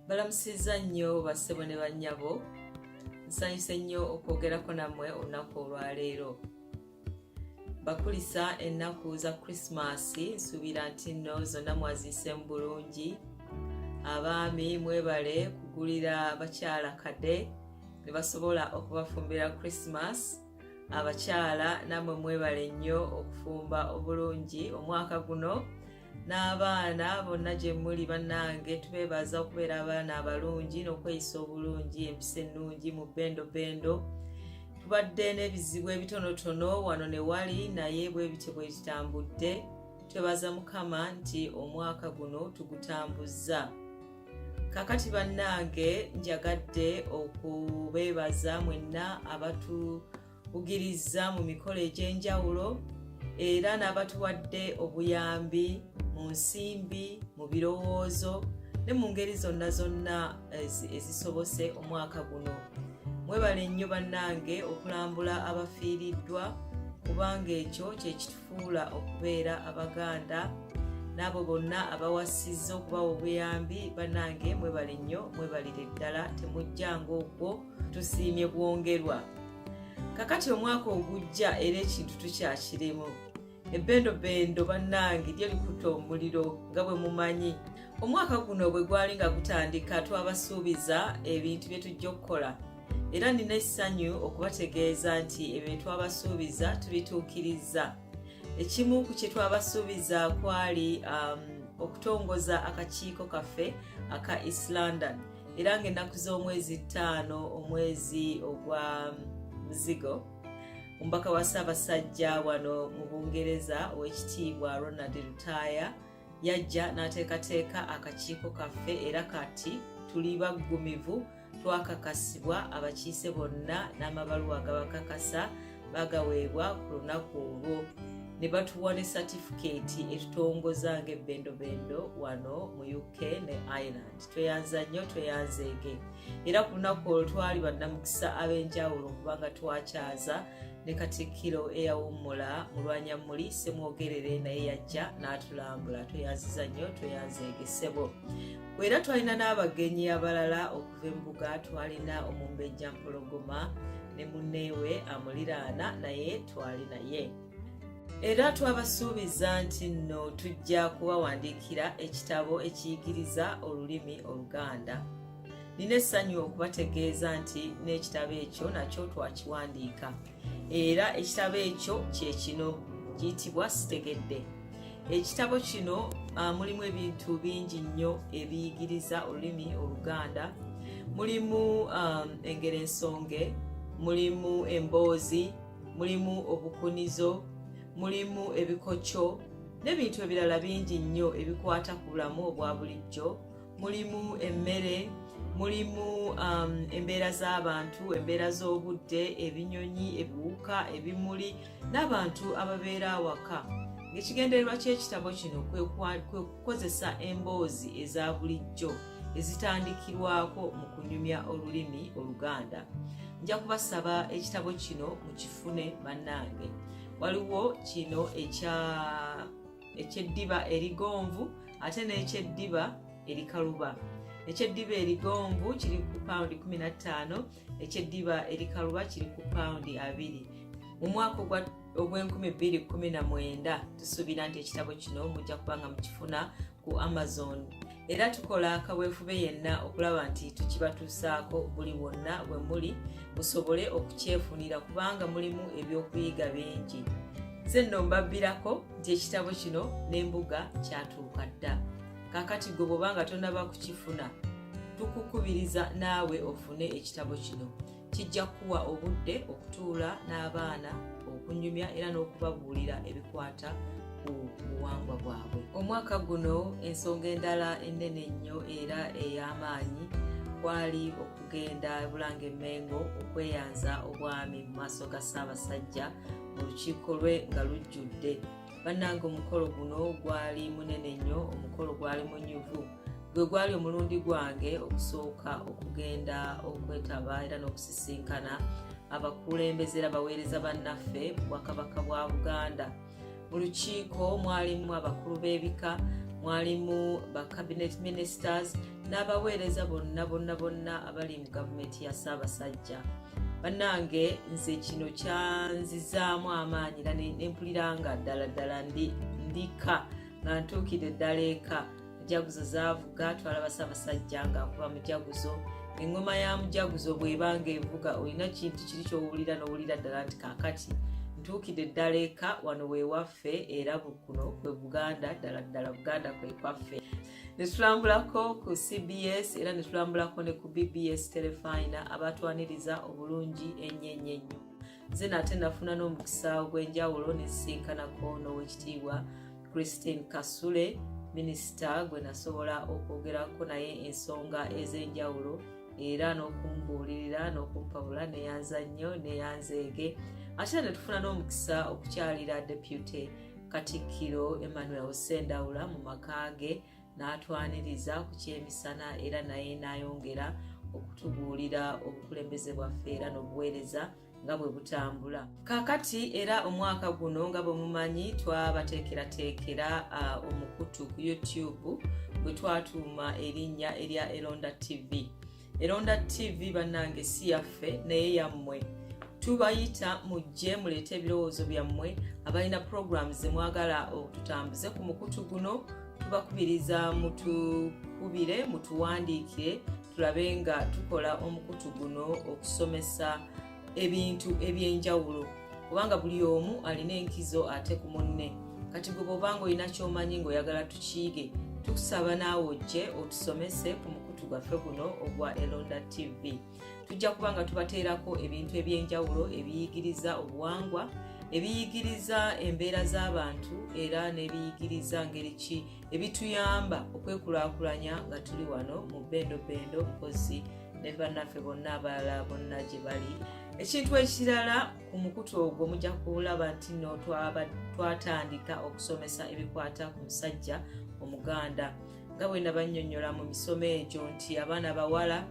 Mbalamusizza nnyo bassebo ne bannyabo. Nsanyuse nnyo okwogerako nammwe olunaku olwaleero. Bakulisa ennaku za Krisimaasi, nsuubira nti nno zonna mwaziyiseemu bulungi. Abaami mwebale kugulira bakyala kade ne basobola okubafumbira Krisimaasi. Abakyala nammwe mwebale nnyo okufumba obulungi omwaka guno. N'abaana bonna gye muli bannange, tubeebaza okubeera abaana abalungi n'okweyisa obulungi, empisa ennungi mu bendobendo. Tubadde n'ebizibu ebitonotono wano ne wali, naye bwe bityo bwe kitambudde. Twebaza Mukama nti omwaka guno tugutambuzza. Kakati bannange, njagadde okubeebaza mwenna abatu kugirizza mu mikolo egy'enjawulo era n'abatuwadde obuyambi mu nsimbi, mu birowoozo ne mu ngeri zonna zonna ezisobose omwaka guno. Mwebale nnyo bannange okulambula abafiiriddwa, kubanga ekyo kye kitufuula okubeera Abaganda. N'abo bonna abawasizza okubawa obuyambi, bannange mwebale nnyo, mwebalire ddala, temujjanga okwo, tusiimye bwongerwa. Kakati omwaka ogujja era ekintu tukyakirimu. Ebbendobendo bannange lyo likuta omuliro nga bwe mumanyi. Omwaka guno bwe gwali nga gutandika, twabasuubiza ebintu bye tujja okukola, era nina essanyu okubategeeza nti ebyo bye twabasuubiza tubituukirizza. Ekimu ku kye twabasuubiza kwali okutongoza akakiiko kaffe aka East London, era ng'ennaku z'omwezi 5 omwezi ogwa Muzigo, omubaka wa Ssaabasajja wano mu Bungereza, ow'ekitiibwa Ronald Lutaaya, yajja n'ateekateeka akakiiko kaffe, era kati tuli baggumivu. Twakakasibwa abakiise bonna n'amabaluwa agabakakasa bagaweebwa ku lunaku olwo, ne batuwa ne satifikeeti etutongoza ng'ebbendobendo wano mu UK ne Ireland. Tweyanza nnyo, tweyanzeege. Era ku lunaku olwo twali bannamukisa ab'enjawulo, kubanga twakyaza ne Katikkiro eyawummula Mulwanyammuli Ssemwogerere, naye yajja n'atulambula. Tweyanziza nnyo, tweyanzeege ssebo. Era twalina n'abagenyi abalala okuva embuga. Twalina Omumbejja Mpologoma ne munneewe amuliraana, naye twali naye. Era twabasuubiza nti nno tujja kubawandiikira ekitabo ekiyigiriza olulimi Oluganda. Nina essanyu okubategeeza nti n'ekitabo ekyo nakyo twakiwandiika, era ekitabo ekyo kye kino, kiyitibwa Sitegedde. Ekitabo kino mulimu ebintu bingi nnyo ebiyigiriza olulimi Oluganda. Mulimu engero ensonge, mulimu emboozi, mulimu obukunizo, mulimu ebikokyo n'ebintu ebirala bingi nnyo ebikwata ku bulamu obwa bulijjo. Mulimu emmere, mulimu embeera z'abantu, embeera z'obudde, ebinyonyi, ebiwuka, ebimuli n'abantu ababeera awaka. Ng'ekigendererwa ky'ekitabo kino kwe kukozesa emboozi eza bulijjo ezitandikirwako mu kunyumya olulimi Oluganda. Nja kubasaba ekitabo kino mukifune bannange. Waliwo kino ekyeddiba erigonvu ate n'ekyeddiba erikaluba. Ekyeddiba erigonvu kiri ku pawundi 15, ekyeddiba erikaluba kiri ku pawundi 20. Mu mwaka ogw'e 2019 tusuubira nti ekitabo kino mujja kuba nga mukifuna ku Amazon, era tukola kaweefube yenna okulaba nti tukibatuusaako buli wonna we muli musobole okukyefunira, kubanga mulimu ebyokuyiga bingi. Nze nno mbabbirako nti ekitabo kino n'embuga kyatuuka dda. Kaakati gwe bw'obanga tonaba kukifuna, tukukubiriza naawe ofune ekitabo kino. Kijja kukuwa obudde okutuula n'abaana, okunyumya era n'okubabuulira ebikwata ku buwangwa bwabwe. Omwaka guno ensonga endala ennene ennyo era ey'amaanyi kwali okugenda Bulange Emmengo okweyanza obwami mu maaso ga Ssaabasajja mu lukiiko lwe nga lujjudde. Bannange, omukolo guno gwali munene nnyo, omukolo gwali munyuvu. Gwe gwali omulundi gwange okusooka okugenda okwetaba era n'okusisinkana abakulembeze era baweereza bannaffe mu Bwakabaka bwa Buganda. Mu lukiiko mwalimu abakulu b'ebika, mwalimu Mwalimu ba cabinet ministers n'abaweereza bonna bonna bonna abali mu gavumenti ya Ssaabasajja. Bannange, nze kino kyanzizaamu amaanyi era nempulira nga ddala ddala ndika nga ntuukidde ddala eka. Mujaguzo zaavuga, twalaba Ssaabasajja ng'akuba mujaguzo. Eŋŋoma ya mujaguzo bw'ebanga evuga, olina kintu kiri ky'owulira n'owulira ddala nti kaakati ntuukidde ddala eka, wano weewaffe, era kuno kwe Buganda, ddala ddala Buganda kwe kwaffe. Ne tulambulako ku CBS era ne tulambulako ne ku BBS Terefayina, abatwaniriza obulungi ennyo ennyo ennyo. Nze nate nafuna n'omukisa ogw'enjawulo ne sisinkanako n'Owekitiibwa Christine Kasule, minisita gwe nasobola okwogerako naye ensonga ez'enjawulo era n'okumbuulirira n'okumpabula. Neyanza nnyo, neyanzeege. Ate ne tufuna n'omukisa okukyalira Deputy Katikkiro Emmanuel Sendawula mu maka ge, n'atwaniriza ku kyemisana era naye n'ayongera okutubuulira obukulembeze bwaffe era n'obuweereza nga bwe butambula kaakati. Era omwaka guno, nga bwe mumanyi, twabateekerateekera omukutu ku YouTube bwe twatuuma erinnya erya Eronda TV. Eronda TV, bannange, si yaffe naye yammwe. Tubayita mujje muleete ebirowoozo byammwe. Abalina programs zemwagala tutambuze ku mukutu guno, tubakubiriza mutukubire, mutuwandiikire, tulabe nga tukola omukutu guno okusomesa ebintu ebyenjawulo, kubanga buli omu alina enkizo ate ku munne. Kati gwe bw'obanga olina kyomanyi ng'oyagala tukiyige, tukusaba naawe ojje otusomese ku mukutu gwaffe guno ogwa Elonda TV. Tujja kuba nga tubateerako ebintu ebyenjawulo ebiyigiriza obuwangwa, ebiyigiriza embeera z'abantu, era n'ebiyigiriza ngeri ki ebituyamba okwekulaakulanya nga tuli wano mu bendobendo, mpozi ne bannaffe bonna abalala bonna gye bali. Ekintu ekirala, ku mukutu ogwo mujja kulaba nti no twatandika okusomesa ebikwata ku musajja Omuganda, nga bwe nabannyonnyola mu misomo egyo nti abaana bawala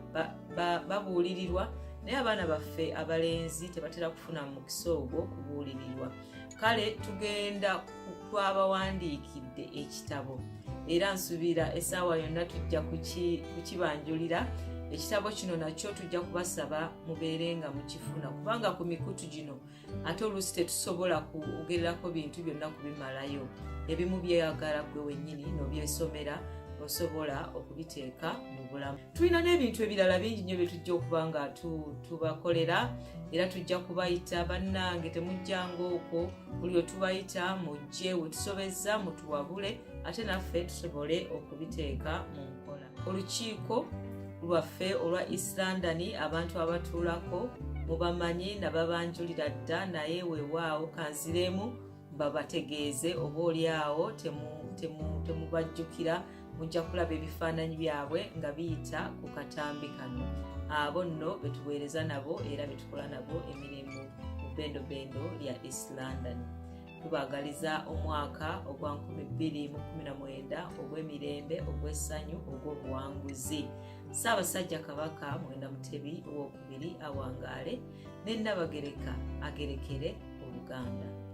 babuulirirwa, naye abaana baffe abalenzi tebatera kufuna mukisa ogwo kubuulirirwa. Kale tugenda, twabawandiikidde ekitabo era nsuubira essaawa yonna tujja kukibanjulira. Ekitabo kino nakyo tujja kubasaba mubeere nga mukifuna, kubanga ku mikutu gino ate oluusi tetusobola kwogererako bintu byonna kubimalayo. Ebimu byeyagala gwe wennyini n'obyesomera, osobola okubiteeka mu bulamu. Tulina n'ebintu ebirala bingi nnyo bye tujja okuba nga tubakolera, era tujja kubayita. Bannange, temujjanga okwo, buli we tubayita mujje, wetusobezza mutuwabule, ate naffe tusobole okubiteeka mu nkola. Olukiiko lwaffe olwa East London, abantu abatuulako mubamanyi, nababanjulira dda, naye weewaawo kanziremu babategeeze, oba oli awo temubajjukira. Mujja kulaba ebifaananyi byabwe nga biyita ku katambi kano. Abo nno betuweereza nabo era betukola nabo emirimu mu bendobendo lya East London. Tubaagaliza omwaka ogwa 2019 ogw'emirembe, ogw'essanyu, ogw'obuwanguzi. Ssaabasajja Kabaka Mwenda Mutebi Owokubiri awangaale, ne Nnabagereka agerekere Obuganda.